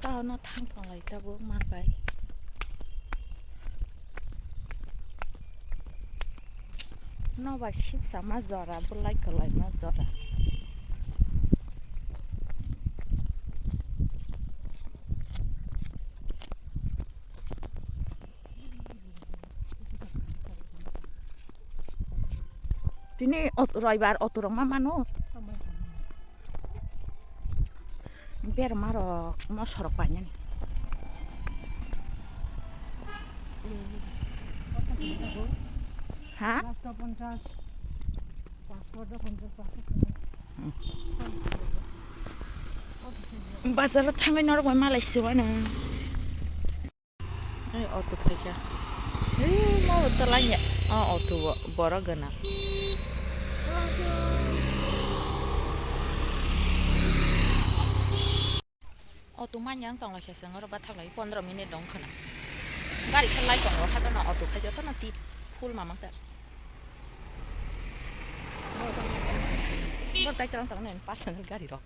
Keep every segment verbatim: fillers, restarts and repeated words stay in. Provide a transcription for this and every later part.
Tao no thang tonglai tabuk ma bai. Nobar sipsa ma jora, bwlai kwlai ma jora. Tini ot-, roibar auto rok ma mano. Berma rok mo sorok painani. Ha? Bazar o thangwi norok bai malai se uanw. Ei auto phaikha. Ei mo auto lanya. O auto o borok gwnang. Auto manya wng tonglaikha chwng oro bathaklai pondro minute rok wngkha na. Gari khe lai tongo haphano auto khai jotono twi full mamang ta. Bor tai tong tong personal gari rok.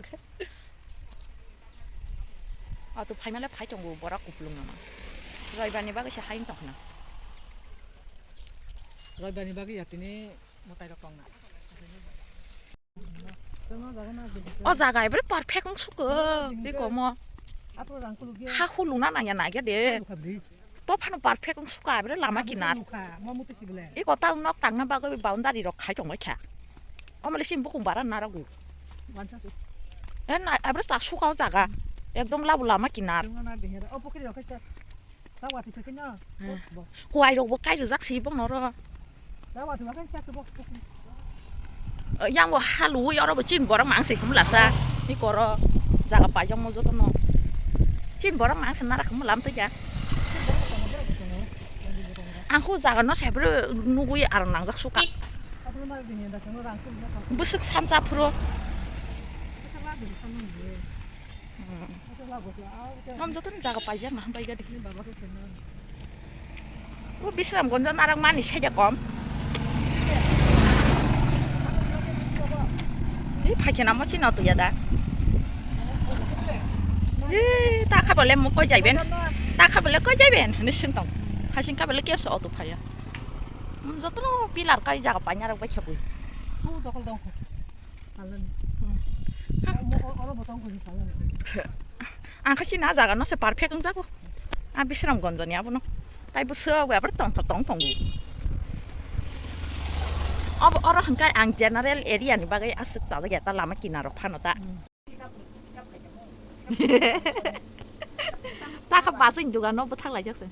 Auto phaimale phai tongo bohrok kupulung no. Roibar ni bagwi se hai wng tongkha na. Roibar ni bagwi ya tini mwtai rok tongna. O jaga ebre perfect wng suko tei komo. Ha huluna nangya nangya de. To phano perfect wng suka abre lama kinar. Iko ta nok tangna bagwi boundary rok khai tongbai kha. Omo le sim bukung bara narok. E na abre ta suka o jaga. Ekdom labu lama kinar. Kuai rok bo kai rwjak si bokno oro. Yang bo haluwi oro bo chin borok mang se khumla sa. Ni koro jaga paijak mo joto no. Chin borok mang se nara khumla am twi ya. Ang khu jaga no se bro nugwi aro nangjak suka. Bwswk sansa phuru. Mam joto ni jaga paijak na hambai gadi. O Bisramganj o narang mani saida kom. Ni phaikhe namo chini auto ya da. Ei, ta kha bole mo koi jaiben. Ta kha bole koi jaiben. Ni sing tong. Hasing kha bole kepsa auto phaya. Jotono pillar kai jaga paina rok bai khe bui. Ang khe chini ah jaga no se perfect wng jago. Ah, Bisramganj ni abono. Tai bwswk bai abar tong tong tongo. Obo oro hwnkhe ang general area ni bagwi aswk chajak ya ta lama kinaro phano ta. Ta kha bus ni dogan no bwthak laijak se.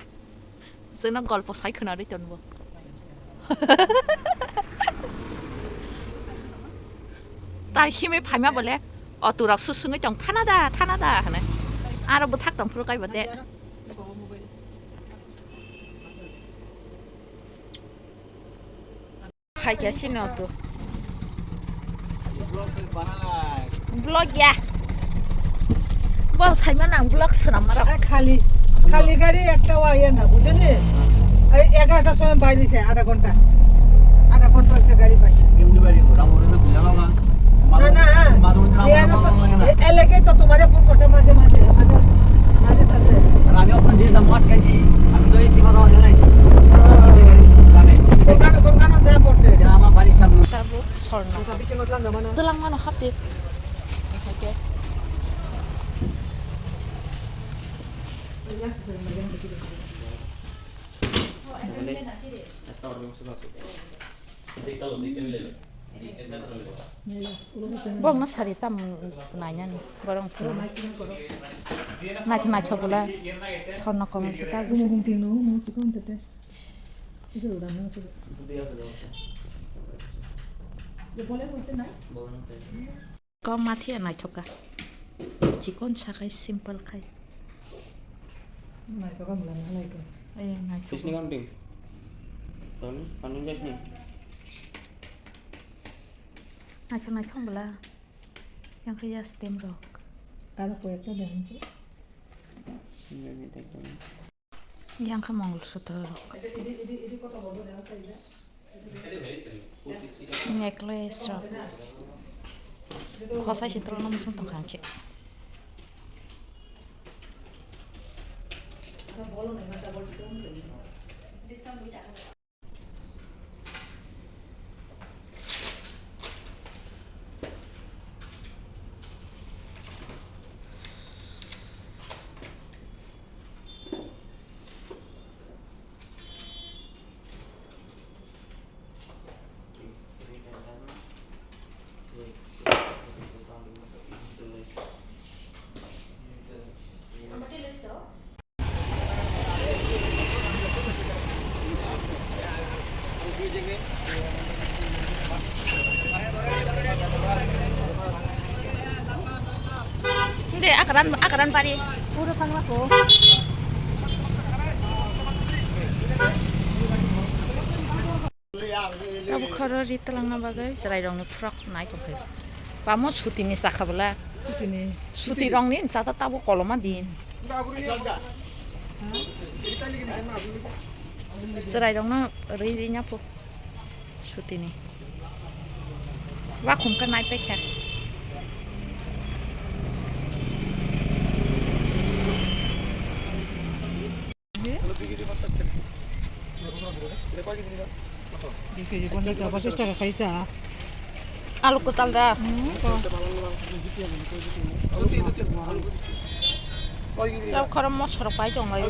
Chwngno golpo sai khwnarwi tongo. Tai himwi phaima bole auto rok susungwi tong, "Thana da, thana da," hwnwi. Aro bwthak tong phuru kaibo de. Phaikha chini auto. Vlog ya. Bo saima nang vlog swnam mara. Khali, khali gari ekta waya na, bujhoni? Ei egarota somoy bairi se, adha ghonta. Adha ghonta ekta gari bai. এমনি বাড়ি ঘোরা মনে তো বুঝালো না। Na, na. মাঝে মধ্যে Ram Diana to, লাগে না। E, elege to tumare phone korche majhe majhe, majhe, majhe sajhe. আর আমি আপনার যে জামাত খাইছি, আমি তো এই সীমা দেওয়া জানাই। জানে। Ghon ghon ghon ghon se porche. এটা আমার বাড়ির সামনে। Tabuk sorno. Twlang mano hapdi. Borokno sari tam nainani borok wngkha. Naithok naithok bwla sorno komor se ta. Kom mathiya naithok kha. Chikon sakai simple khai. Naithok kha bwla naithok. Ai naithok. Bisni kam ding. Ton, panung jas ni. Naithok naithok bwla. Yang khe ya stem rok. Aro koyekta dehonse. Yang khe Mongol Sutro rok. Necklace rok. Khosai se tongno muchung tongkha ang khe. Hindi, akaran, akaran pari. Puro pangla ko. Tabuk khoro ri twlangna bagwi chwrairokni frock nai tongkhe. Bamo sutini sakha bwla. Sutini. Sutirokni chata tabuk koloma din. Chwrairokno rwi rina pho. Sutini. Wa khum khe nai paikha. Alu kwtal da. Tabuk khoro mosok rok pai tong lai.